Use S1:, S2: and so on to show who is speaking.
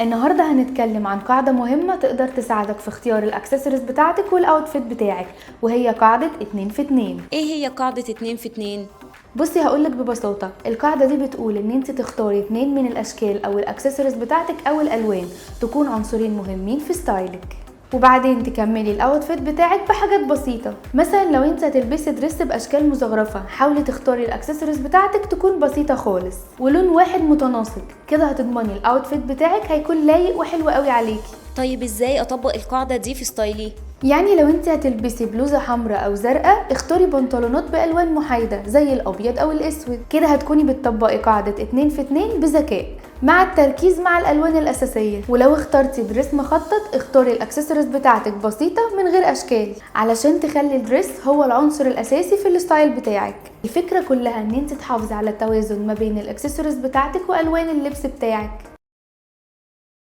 S1: النهارده هنتكلم عن قاعدة مهمة تقدر تساعدك في اختيار الاكسسوارز بتاعتك وال outfit بتاعك، وهي قاعدة 2 في 2.
S2: ايه هي قاعدة 2 في 2؟
S1: بصي هقولك ببساطة، القاعدة دي بتقول ان انت تختاري 2 من الاشكال او الاكسسوارز بتاعتك او الالوان تكون عنصرين مهمين في style ك، وبعدين تكملي ال outfit بتاعك بحاجات بسيطة. مثلا لو انت هتلبسي dress باشكال مزخرفه، حاولي تختاري الاكسسوارز بتاعتك تكون بسيطة خالص ولون واحد متناسق، كده هتضمني ال outfit بتاعك هيكون لايق وحلو قوي عليكي.
S2: طيب ازاي اطبق القاعدة دي في style ي؟
S1: يعني لو انت هتلبسي بلوزة حمراء او زرقاء، اختاري بنطلونات بالوان محايدة زي الابيض او الاسود، كده هتكوني بتطبقي قاعدة 2 في 2 بذكاء مع التركيز مع الالوان الاساسية. ولو اخترتي dress مخطط، اختاري الاكسسوارز بتاعتك بسيطة من غير اشكال علشان تخلي ال dress هو العنصر الاساسي في ال style بتاعك. الفكرة كلها ان انت تحافظي على التوازن ما بين الاكسسوارز بتاعتك والوان اللبس بتاعك.